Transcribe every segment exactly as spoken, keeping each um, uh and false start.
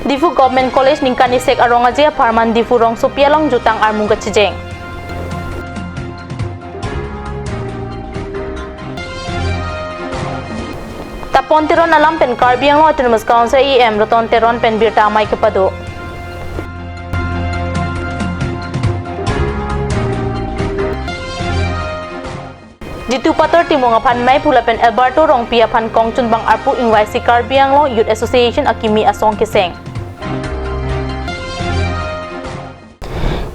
Diphu Government College ningkan isek arong aje apharman Diphu rongsopi along jutang armu kachejeng. Tapon Teron alam pen Karbi Anglong Autonomous Council E M Ratan Teron pen birta amei kepado. Jitu Pator Timung aphan meiphu lapen Alberto Rongpi aphan kongchunbang arpu ingvaisi Karbi Anglong Youth Association akimi asong keseng.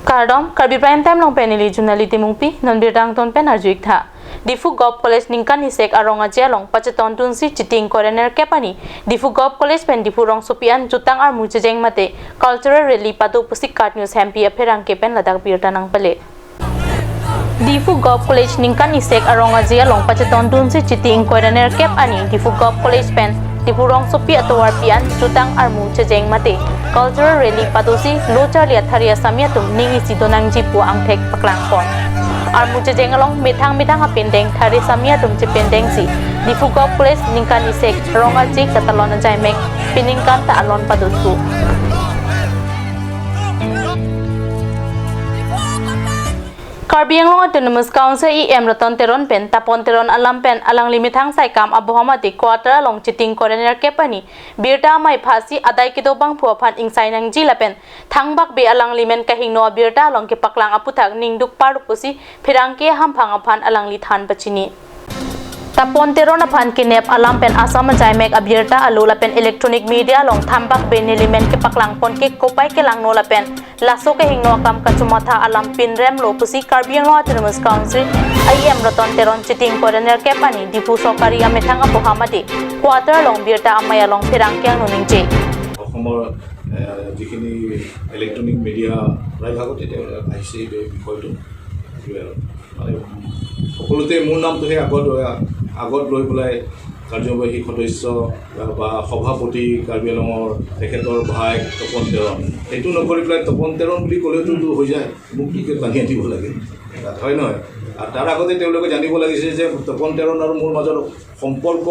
Kardom, Karbi Prime Time along pen neli Junali Timungpi, non birta angton pen arju-ik tha. Diphu Govt College ningkan isek arong aje along pachetontun si Chiti ingkoi ra nerkep arni Diphu Govt College pen Diphu rongsopi an jutang armu chejeng mate cultural rally pado pusi KAT News hempi apherangke pen ladak birta nangpale. Diphu Govt College ningkan isek arong aje along pachetontun si Chiti ingkoi ra nerkep arni Diphu Govt College pen Diphu rongsopi atovarpi an jutang armu chejeng mate cultural rally pado si lo charli athari asami atum ning isi donangji pu angthek paklangpon. Armu chejeng along methang methang apindeng thari asami atum chepindeng si Diphu Govt College ningkan isek arong aje katalon ajaimek peningkan ta alon padothu. Karbi Anglong Autonomous Council E M Ratan Teron pen Tapon Teron alam pen alangli methang saikam aboham ati quarter along Chiti ingkoi ra nerkep arni birta amei phasi adai kedo abangphu aphan ingsai nangji lapen thangbak be alangli men kahingno abirta along kepaklang aputhak ningduk parlo pusi pherangke hamphang aphan alangli than pachini. Tapon Teron aphan kenep alam pen Assam ajaimek abirta alo lapen electronic media along thangbak be neli men kepaklangpon ke kopai kelangno lapen laso kehingno akam kachomatha alam pinremlo pusi Karbi Anglong Autonomous Council E M Ratan Teron Chiti ingkoi ra nerkep arni Diphu sorkari amethang aboham ati quarter along birta amei along pherangke angno ningje. অসমৰ, এ, যিখিনি electronic media প্ৰায়ভাগতে তেওঁ আহিছে এই বিষয়টো। মানে সকলোতে মোৰ নামটোহে আগত, আগত লৈ পেলাই কাৰ্যবাহী সদস্য বা সভাপতি কাৰ্বি আংলঙৰ তেখেতৰ ভায়েক তপন তেৰণ, সেইটো নকৰি পেলাই তপন তেৰণ বুলি ক'লেওতো হৈ যায়, মোক টিকেট বান্ধি আনিব লাগে, হয় নহয়? আৰু তাৰ আগতে তেওঁলোকে জানিব লাগিছে যে তপন তেৰণ আৰু মোৰ মাজত সম্পৰ্ক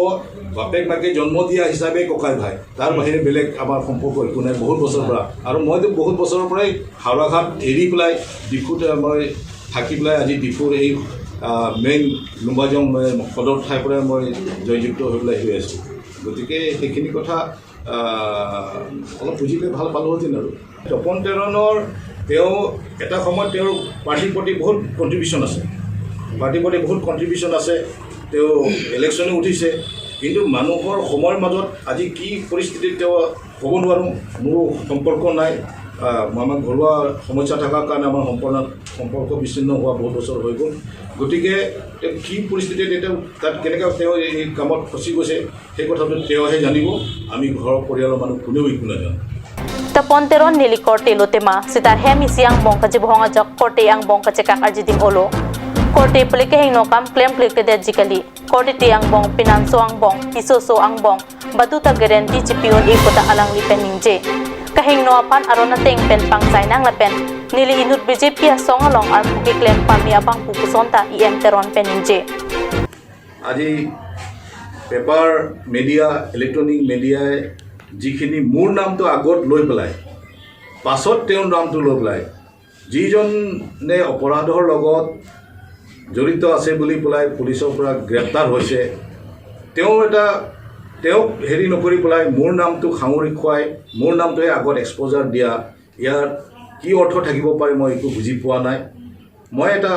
বাপেক মাকে জন্ম দিয়া হিচাপে ককাই ভাই, তাৰ বাহিৰে বেলেগ আমাৰ সম্পৰ্ক একো নাই বহুত বছৰৰ পৰা। আৰু মইতো বহুত বছৰৰ পৰাই হাওৰাঘাট এৰি পেলাই ডিফুত মই থাকি পেলাই আজি ডিফুৰ এই, আহ, মেইন লুম্বাজং, মানে, সদৰ ঠাইৰ পৰাই মই জয়যুক্ত হৈ পেলাই গৈ আছোঁ। গতিকে সেইখিনি কথা, আহ, অলপ বুজিলে ভাল পালোহেঁতেন আৰু। তপন তেৰণৰ তেওঁ এটা সময়ত তেওঁৰ পাৰ্টিৰ প্ৰতি বহুত কণ্ট্ৰিবিউশ্যন আছে, পাৰ্টিৰ প্ৰতি বহুত কণ্ট্ৰিবিউশ্যন আছে। তেওঁ ইলেকশ্যনো উঠিছে, কিন্তু মানুহৰ সময়ৰ মাজত আজি কি পৰিস্থিতিত তেওঁ ক'ব নোৱাৰোঁ। মোৰো সম্পৰ্ক নাই। আহ, আমাৰ ঘৰুৱা সমস্যা থকাৰ কাৰণে আমাৰ সম্পৰ্ক, সম্পৰ্ক বিচ্ছিন্ন হোৱা বহুত বছৰ হৈ গ'ল। গতিকে তেওঁ কি পৰিস্থিতিত এতিয়া তাত কেনেকৈ তেওঁ এই কামত ফচি গৈছে, সেই কথাটো তেওঁহে জানিব। আমি ঘৰৰ পৰিয়ালৰ মানুহ কোনেও একো নাজানো। Tapon Teron neli korte lo tema, seta hem isi angbong kachibohong ajok korte angbong kachekak arjidim olo. Korte pule kehingno akam klemkle kledetji kali. Korte te angbong, pinanso angbong, pisoso angbong, badu ta guarantee chipi un-e pu ta alangli pen ningje. Kehingno aphan aron ateng pen pangsai nang lapen neli inut B J P asong along arpu keklem pame abangphu puson ta E M Teron pen ningje. আজি paper media, electronic মিডিয়াই যিখিনি মোৰ নামটো আগত লৈ পেলাই, পাছত তেওঁৰ নামটো লৈ পেলাই, যিজনে অপৰাধৰ লগত জড়িত আছে বুলি পেলাই পুলিচৰ পৰা গ্ৰেপ্তাৰ হৈছে, তেওঁ এটা, তেওঁক হেৰি নকৰি পেলাই মোৰ নামটো সাঙুৰি খুৱাই, মোৰ নামটোৱে আগত এক্সপ'জাৰ দিয়া, ইয়াৰ কি অৰ্থ থাকিব পাৰে, মই একো বুজি পোৱা নাই। মই এটা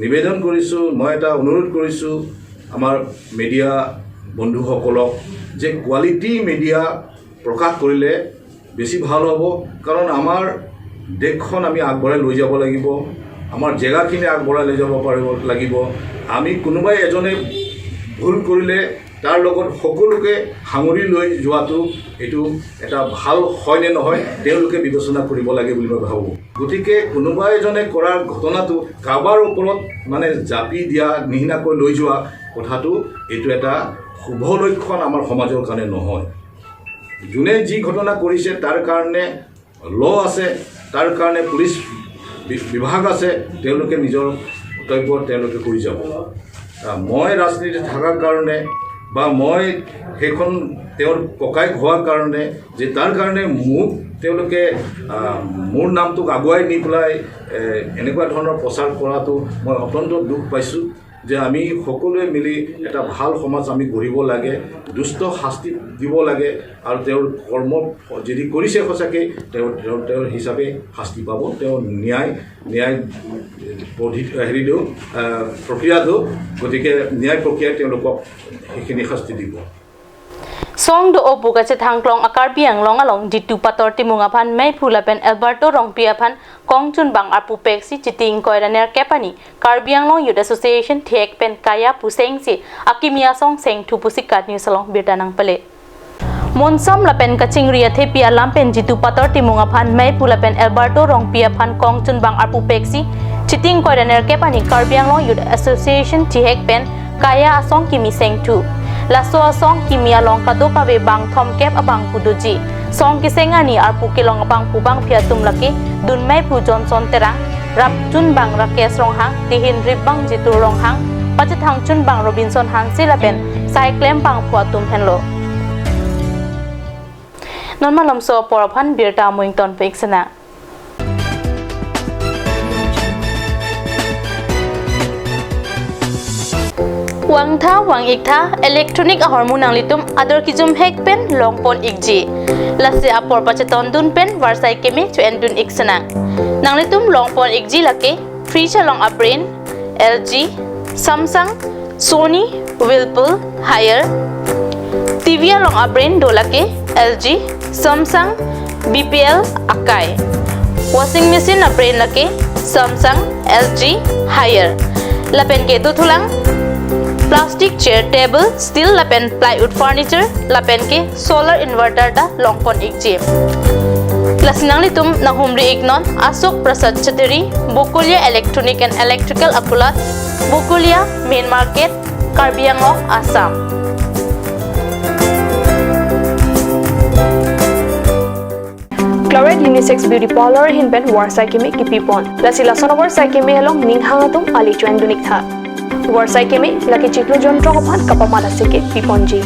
নিবেদন কৰিছোঁ, মই এটা অনুৰোধ কৰিছোঁ আমাৰ মিডিয়া বন্ধুসকলক যে কোৱালিটি মিডিয়া প্ৰকাশ কৰিলে বেছি ভাল হ'ব। কাৰণ আমাৰ দেশখন আমি আগবঢ়াই লৈ যাব লাগিব, আমাৰ জেগাখিনি আগবঢ়াই লৈ যাব পাৰিব লাগিব। আমি কোনোবাই এজনে ভুল কৰিলে তাৰ লগত সকলোকে সাঙুৰি লৈ যোৱাটো এইটো এটা ভাল হয় নে নহয়, তেওঁলোকে বিবেচনা কৰিব লাগে বুলি মই ভাবোঁ। গতিকে কোনোবা এজনে কৰা ঘটনাটো কাৰোবাৰ ওপৰত মানে জাপি দিয়া নিচিনাকৈ লৈ যোৱা কথাটো এইটো এটা শুভ লক্ষণ আমাৰ সমাজৰ কাৰণে নহয়। যোনে যি ঘটনা কৰিছে তাৰ কাৰণে ল' আছে, তাৰ কাৰণে পুলিচ বি-, বিভাগ আছে, তেওঁলোকে নিজৰ কৰ্তব্য তেওঁলোকে কৰি যাব। আহ, মই ৰাজনীতিত থকাৰ কাৰণে বা মই সেইখন তেওঁৰ ককায়েক হোৱাৰ কাৰণে যে তাৰ কাৰণে মোক তেওঁলোকে, আহ, মোৰ নামটোক আগুৱাই নি পেলাই, এ, এনেকুৱা ধৰণৰ প্ৰচাৰ কৰাটো মই অত্যন্ত দুখ পাইছোঁ যে আমি সকলোৱে মিলি এটা ভাল সমাজ আমি গঢ়িব লাগে, দুষ্ট শাস্তি দিব লাগে আৰু তেওঁৰ কৰ্ম যদি কৰিছে সঁচাকৈ তেওঁ, তেওঁ, তেওঁৰ হিচাপে শাস্তি পাব, তেওঁ ন্যায়, ন্যায় পদ্ধতি, হেৰিটো, আহ, প্ৰক্ৰিয়াটো, গতিকে ন্যায় প্ৰক্ৰিয়াই তেওঁলোকক সেইখিনি শাস্তি দিব। Song do-o pu kachethang klong a Karbi Anglong along Jitu Pator Timung aphan meiphu lapen Alberto Rongpi aphan kongchunbang arpu peksi Chiti ingkoi ra nerkep arni Karbi Anglong Youth Association thihek pen Kaya pu sengsi akimi asong sengthu pusi KAT News along birta nangpale. Monsam lapen kachingri athepi alam pen Jitu Pator Timung aphan meiphu lapen Alberto Rongpi aphan kongchunbang arpu peksi Chiti ingkoi ra nerkep arni Karbi Anglong Youth Association thihek pen Kaya asong kimi sengthu. Laso asong kimi along kadokave bang thomkep abangphu doji. Song keseng arni arpu kelong abangphu bangphi atum lake dun meiphu Johnson Terang, rapchunbang Rakesh Ronghang, tihin ripbang Jitu Ronghang, pachethangchunbang Robinson Hanse lapen saiklembangphu atum henlo. Non malomso apor aphan birta amuing ton pe-ik sena. Vangtha vang-iktha electronic ahormu nanglitum ador kejum hek pen longpon-ikji. Lasi apor pachetondun pen varsai keme cho-endun-ik sena. Nanglitum longpon-ikji lake fridge along a-brand L G, Samsung, Sony, Whirlpool, Haier. T V along a-brand do lake L G, Samsung, B P L, Akai. Washing machine a-brand lake Samsung, L G, Haier. Lapen ke dothulang plastic chair, table, steel lapen plywood furniture, lapen ke solar inverter ta longpon-ikji. Lasi nanglitum nanghumri-iknon Ashok Prasad Chateri, Bokolia Electronic and Electrical Akulat, Bokolia Main Market, Karbi Anglong, Assam. Claret Unisex Beauty Parlour ahin pen varsai keme kipipon. Lasi lason avarsai keme along ning hang atum ale cho-endun-iktha. Varsai keme lake chiklo jontro aphan kapamat asai ke piponji.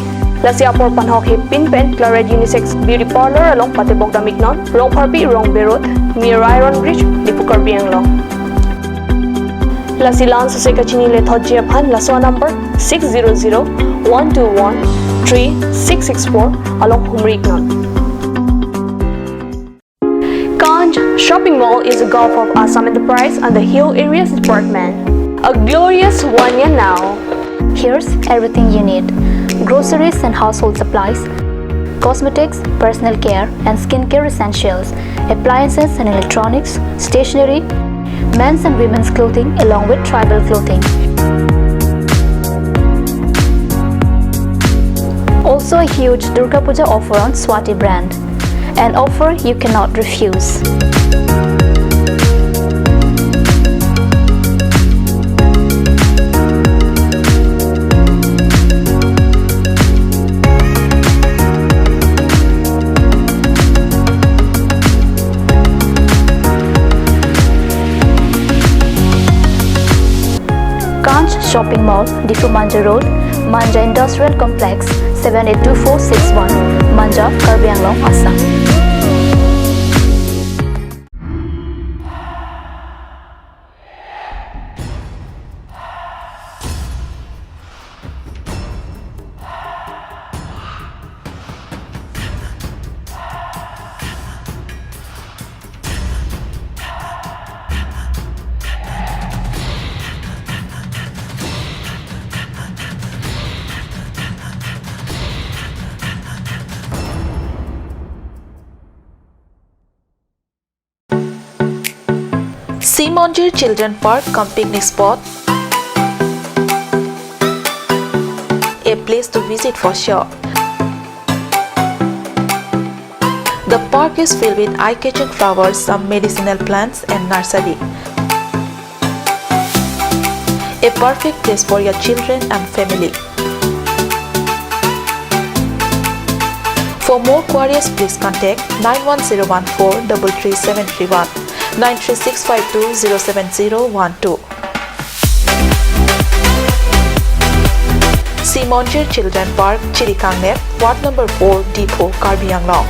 Lasi apor panhok hepin pen Claret Unisex Beauty Parlour along patebok dam-iknon, Rongpharpi Rongbe Road, near Iron Bridge, Diphu, Karbi Anglong. Lasi la-an sose kachini lethotji aphan laso number six zero zero one two one three six six four along humri-iknon. Kanch Shopping Mall is a gulf of Assam Enterprise and the Hill Areas Department. A glorious one year now. Here's everything you need: groceries and household supplies, cosmetics, personal care and skincare essentials, appliances and electronics, stationery, men's and women's clothing, along with tribal clothing. Also a huge Durga Puja offer on Swati brand. An offer you cannot refuse. Kanch Shopping Mall, Diphu Manja Road, Manja Industrial Complex, seven eight two four six one, Manja, Karbi Anglong, Assam. Sea Mondir Children Park cum picnic spot, a place to visit for sure. The park is filled with eye-catching flowers, some medicinal plants and nursery. A perfect place for your children and family. For more queries, please contact nine one zero one four double three seven three one, nine three six five two zero seven zero one two. Simonjir Children Park, Chirikangnet, Ward number four, Diphu, Karbi Anglong.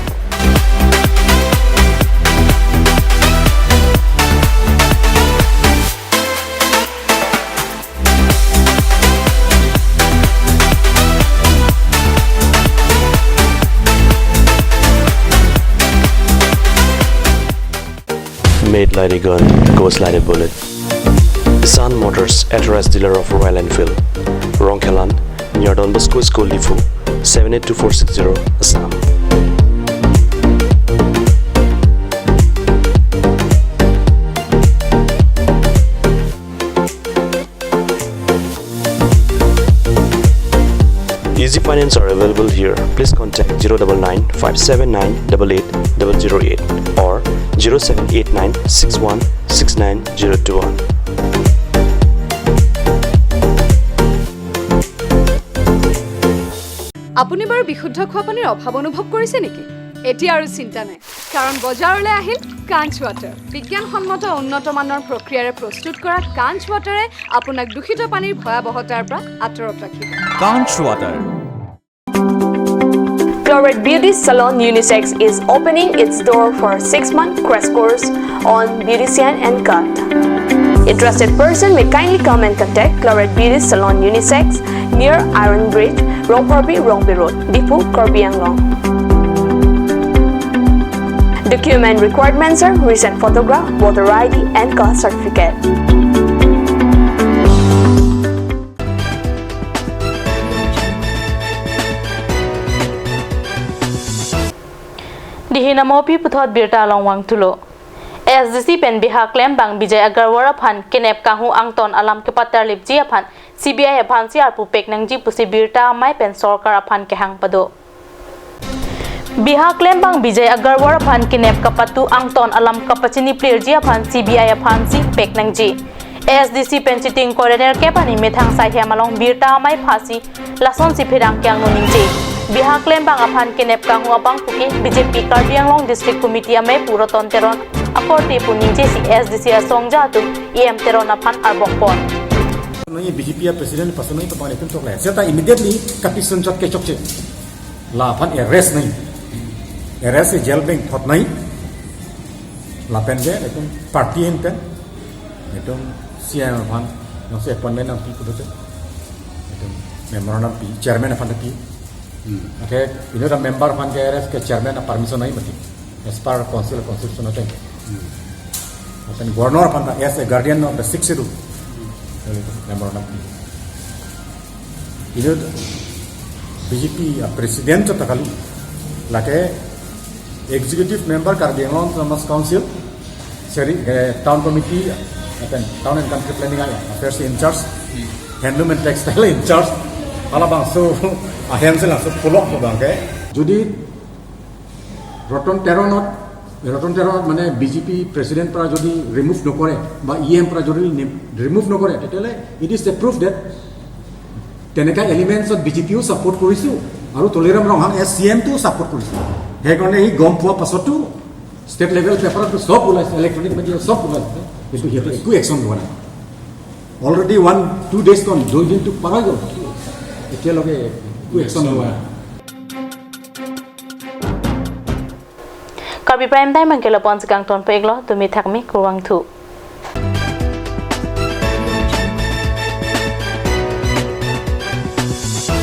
Made like a gun, goes like a bullet. Sun Motors, authorized dealer of Royal Enfield. Rongkhelan, near Don Bosco School, Diphu, seven eight two four six zero, Assam. Easy finance are available here. Please contact zero double nine five seven nine double eight double zero eight or zero seven eight nine six one six nine zero two one. আপুনি বাৰু বিশুদ্ধ খোৱা পানীৰ অভাৱ অনুভৱ কৰিছে নেকি? এতিয়া আৰু চিন্তা নাই, কাৰণ বজাৰলৈ আহিল কাঞ্চ ৱাটাৰ। বিজ্ঞানসন্মত উন্নত মানৰ প্ৰক্ৰিয়াৰে প্ৰস্তুত কৰা কাঞ্চ ৱাটাৰে আপোনাক দূষিত পানীৰ ভয়াৱহতাৰ পৰা আঁতৰত ৰাখিব। Kanch Water. Chlorate Beauty Salon Unisex is opening its door for six-month crash course on beautician and cut. Interested person may kindly come and contact Chlorate Beauty Salon Unisex near Iron Bridge, Rongphorbi, Rongpi Road, Diphu, Karbi Anglong. Document requirements are recent photograph, voter I D and caste certificate. Dihin amopi puthot birta along vangthulo. A S D C pen bihak klembang Bijay Agarwal aphan kenep kanghu angton alam kepatarlipji aphan C B I aphansi arpu pek nangji pusi birta amei pen sorkar aphan kehang pado. Bihak klembang Bijay Agarwal aphan kenep kapatu angton alam kapachini plirji aphan C B I aphansi pek nangji. A S D C pen chiting korener kepani methang saihem along birta amei phasi lasonsi pherangke angno ningje. Bihak klembang aphan kenep kanghu abang puke B J P Karbi Anglong District Committee amei pu Roton Teron akorte pu ningjesi A S D C asongja atum E M Teron aphan arbok pon. Nongi B J P a president paso nongi papang lekun tokle. Seta immediately kapisun chot ke chokche. Laphan arrest nai. Arrest si jail beng thot nai. Lapen je, itum party ahin pen. Itum C M aphan, nang si appointment nangpi kudu te. Itum memorandum pi, chairman aphan pi. Hmm. Okay, ino da member aphan ke arrest ke chairman a permission nai mati. As per council constitution ateng. Hmm. Lapen governor aphan ta as a guardian of the sixth schedule. Memorandum pi. Ino B J P a president chot ta kali. Lake executive member Karbi Anglong Autonomous Council, seri, eh, town committee, lapen town and country planning a affairs in charge, handloom and textile in charge, halabangso ahem si laso pulok ko bang ke. Jodi Roton Teronot, Roton Teronot মানে B J P president পৰা যদি remove নকৰে বা E M পৰা যদি নি-, remove নকৰে, তেতিয়াহ'লে it is a proof that তেনেকা elements ত B J P ও support কৰিছো আৰু তুলিৰাম ৰংহাং as C M টো support কৰিছো। সেইকাৰণে সি গম পোৱা পাছতো state level paper ত চব ওলাইছে, electronic media চব ওলাইছে, কিন্তু সিহঁতে একো action লোৱা নাই। Already one, two days gone, দুই দিনটো পাৰ হৈ গ'ল, এতিয়ালৈকে একো action লোৱা নাই। Karbi Prime Time angke lapu-an si kangton peklo, tumi thakmi kurvangthu.